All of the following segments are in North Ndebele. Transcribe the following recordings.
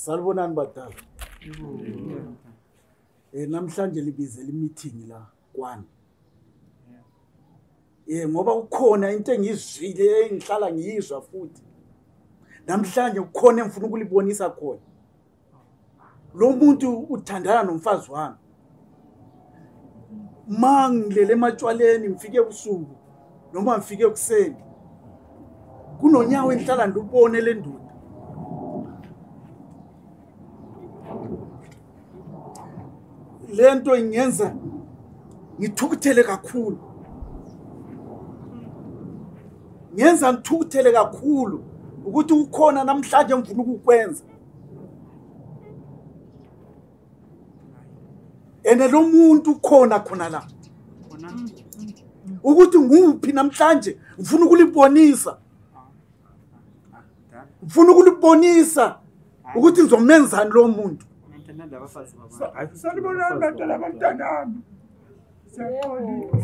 Salibonani badala. Namhlanje libizela i-meeting la kwani. Ngoba ukhona into engizwile engihlala ngiyizwa futhi. Namhlanje ukhona engifuna ukulibonisa khona. Lo muntu uthandana nomfazi wami. Mangilele ematshwaleni ngifike ebusuku noma ngifike ekuseni. Kunonyawo engihlala ndubone le ndoda. Lento ingenza ngithukuthele kakhulu. Ngenza ngithukuthele kakhulu ukuthi ukhona namhlanje ngifuna ukukwenza. Ene lo muntu khona la. Ukuthi nguphi namhlanje ngifuna ukulibonisa. Ngifuna ukulibonisa ukuthi ngizomenzani lo muntu. Salibonani badala bamntanami.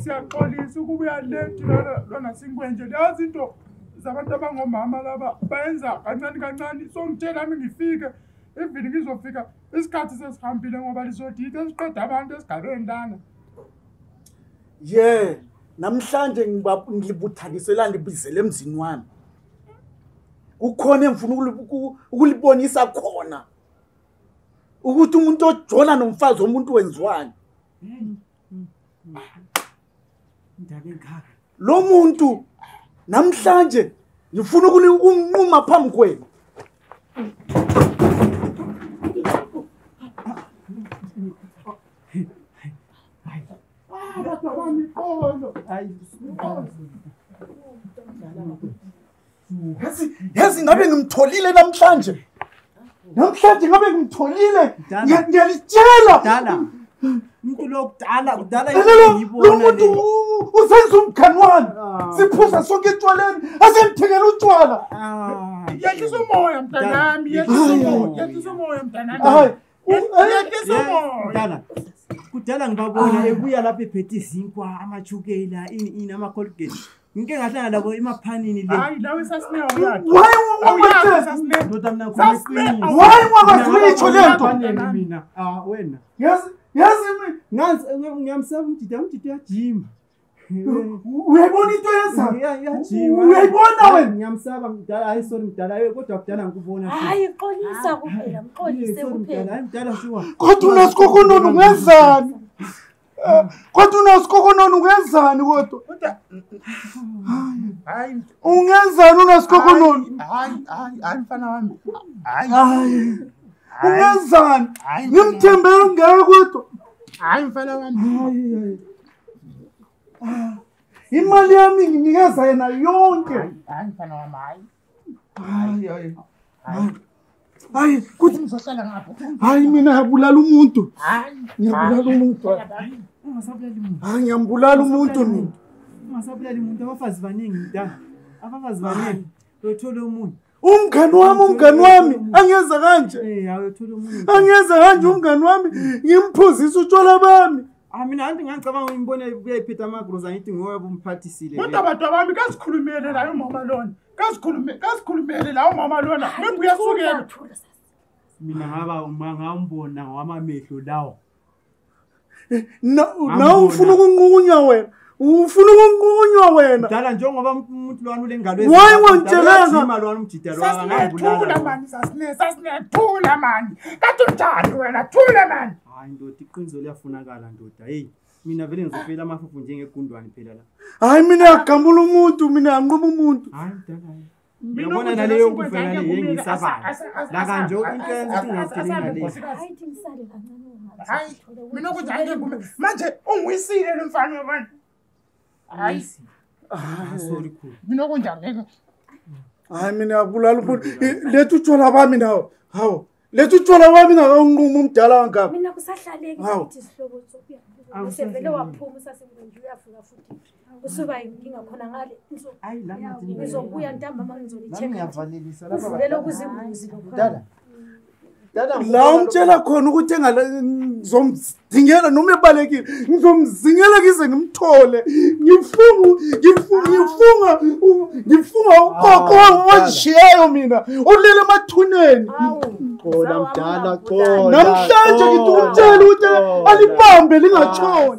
Siyaxolisa ukubuya late lona singwenje lezo into zabantu abangomama laba bayenza kancane so ngithe nami ngifike evini ngizofika isikhathi sesihambile ngoba lisoditha siqeda abantu esigabeni lana. Namhlanje ngilibuthanisela libizele emzini wami. Ukhona engifuna ukulibonisa khona. Ukuthi umuntu ojola nomfazi womuntu wenziwani. Lo muntu namhlanje ngifuna ukunquma phambi kwenu. Yazi ngabe ngimtholile namhlanje. Namhlanje ngabe ngimtholile. Ngiyalitshela. Dala. Umuntu lo kudala ngiyibona le. Usenza umkhani wami. Siphuza sonke etshwaleni. Asengithengela utshwala. Yehlisa umoya mntanami, yehlisa umoya mntanami. Yehlisa umoya. Dala. Kudala ngibabona ebuya lapha ephethe izinkwa, amachukela, ini ama-Colgate. Ngike ngahlanga labo emaphanini le. Hayi lawe sasine awuyathi. Why wangazula itsho lento? Mina. Wena. Yazi mina ngiyamsaba umjida yajima. Uyayibona into yenza? Yajima. Uyayibona wena? Ngiyamsaba mdala, sorry mdala, kodwa kudala ngikubona. Hayi xolisa kuphela, mxolise kuphela. Hayi mdala shuwa. Kodwa unasikhokonono ungenzani? Kodwa unasikhokonono ungenzani kodwa? Hayi. Ungenzani unasikhokonono? Hayi mfana wami. Hayi. Ungenzani? Ngimthembele ngeke kodwa. Hayi mfana wami. Imali yami nginikeza yena yonke. Hayi mfana wami. Hayi, kuthi ngizohlala ngapha. Hayi mina ngiyabulala umuntu. Hayi. Ngiyabulala umuntu. Ungasabulala umuntu. Hayi ngiyambulala umuntu mina. Ungasabulala umuntu, abafazi baningi mdala. Abafazi baningi. Uyothola umuntu. Umngani wami angenza kanje. Uyothola umuntu. Angenza kanje umngani wami ngimphuzisa utshwala bami. Mina anti ngicabanga ngibone kuyayiphetha amagroza ngithi ngoba bumphathisile. Kodwa abantu bami kasikhulumele la umama lona. Kasikhulumele la umama lona. Bebuya sukela. Mina ngambona ngwamamehlo lawo. Na ufuna ukunqunywa wena. Ufuna ukunqunywa wena. Dala njengoba umuntu lwana ulengalo ezi. Why wontshelanga imali wami umjida lwana ngangibulala. Thula mani sasine thula mani. Kathi unjani wena thula mani. Hayi ndoda iqiniso liyafunakala ndoda. Hey mina vele ngizofela amafufu njengegundwane phela la. Hayi mina ngigambula umuntu, mina nginquma umuntu. Hayi mdala. Ngiyabona naleyo kuvela le yengisabana. La kanje into yenza ingazithenga le. Hayi thimisale kancane. Hayi mina kunjani ngikume manje ungiwisile lo mfana wena. Hayi. Sorry khulu. Mina kunjani? Hayi mina ngiyabulala umuntu. Lethu utshwala bami nawo. Hawo. Lethu utshwala bami nawo unquma umdala ngapha. Mina kusahlaleki ukuthi sihlobo sokuya. Usevele waphuma usasengwenje uyafika futhi. Usuba inkinga khona ngale. Hayi la ngizobuya ntambama ngizolicheka. Ngiyavalelisa lapha. Uvele ukuzimbuzi lokho. Dala. la umtshela khona ukuthi ngizomdingela noma ebalekile ngizomzingela kize ngimthole ngifunga ugogo wangishiyeyo mina ulele emathuneni Qola mdala qola namhlanje ngithi umtshela ukuthi alibambe lingatshoni